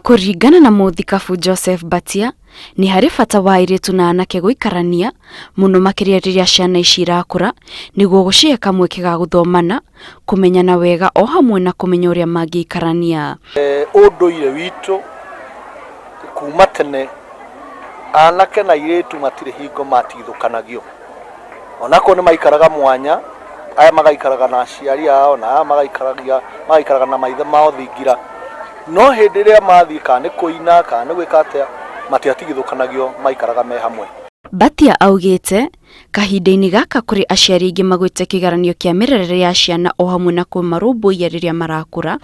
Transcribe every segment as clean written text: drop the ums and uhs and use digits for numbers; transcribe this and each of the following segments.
Kũringana na mũthikabu Joseph Mbatia, nĩ harĩ bata wa airĩtu na anake gũikarania, mũno makĩria rĩrĩa ciana ici irakũra, nĩguo gũcihe kamweke ga gũthomana, kũmenyana wega o hamwe na kũmenya ũrĩa mangĩikarania. Ũndũire witũ kuma tene anake na airĩtu matirĩ hingo matigithũkanagio. Onakorwo nĩ maikaraga mwanya, aya magaikaraga na aciari ao na aya magaikaragia magaikaraga na maithe mao thingira, no hĩndĩ ĩrĩa mathiĩ kana nĩ kũina kana nĩ gwĩka atĩa, matiatigithũkanagio maikaraga me hamwe. Mbatia augĩte, kahinda-inĩ gaka kũrĩ aciari aingĩ magwĩte kĩgeranio kĩa mĩrerere ya ciana o hamwe na kũmarũmbũiya rĩrĩa marakũra,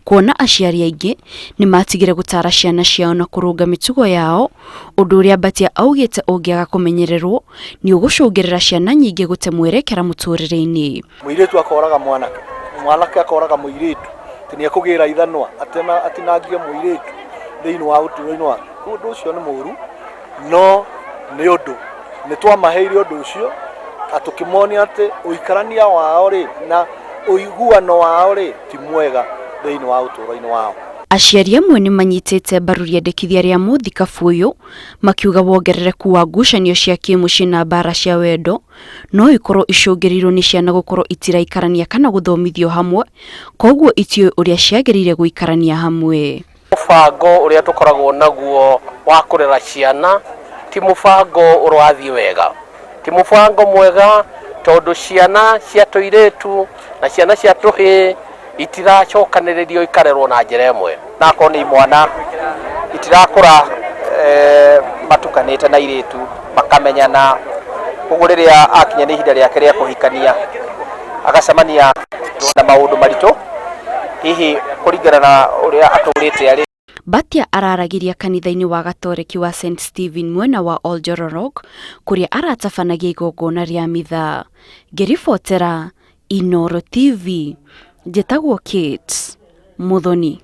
kuona aciari aingĩ nĩ matigire gũtaara ciana ciao na kũrũnga mĩtugo yao, ũndũ ũrĩa Mbatia augĩte ũngĩaga kũmenyererwo nĩ ũgũcũngĩrĩra ciana nyingĩ gũte mwerekera mũtũrĩre-inĩ. Mũirĩtu akoraga mwanake, mwanake akoraga mũirĩtu, atĩ nĩ ekũgĩra ithanwa atinangie mũirĩtu thĩinĩ wa ũtũũro-inĩ wake. Ũndũ ũcio nĩ mũũru, no nĩ ũndũ nĩ twamaheire ũndũ ũcio na tũkĩmonia atĩ ũikarania wao rĩ na ũiguano wao rĩ ti mwega thĩinĩ wa ũtũũro-inĩ wao. Aciari amwe nĩ manyitĩte mbaru rĩendekithia rĩa mũthikabu ũyũ makiuga wongerereku wa ngucanio cia kĩmũciĩ na mbara cia wendo no ikorwo icũngĩrĩirio nĩ ciana gũkorwo itiraikarania kana gũthomithio hamwe koguo itiũĩ ũrĩa ciagĩrĩire gũikarania hamwe. Mũbango ũrĩa tũkoragwo naguo wa kũrera ciana ti mũbango ũrathiĩ wega. Ti mũbango mwega tondũ ciana cia tũirĩtu na ciana cia tũhĩĩ itiracokanĩrĩrio ikarerwo na njĩra ĩmwe. Na akorwo nĩ imwana itirakũra matukanĩte na airĩtu makamenyana, ũguo rĩrĩa akinya nĩ ihinda rĩake rĩa kũhikania agacemania na maũndũ maritũ hihi kũringana na ũrĩa atũrĩte arĩ. Mbatia araragĩria kanitha-inĩ wa Gatoreki wa St Stephen mwena wa Oljororok kũrĩa aratabanagia igongona rĩa mitha. Ngĩribotera Inooro TV, njĩtagwo Kate Muthoni.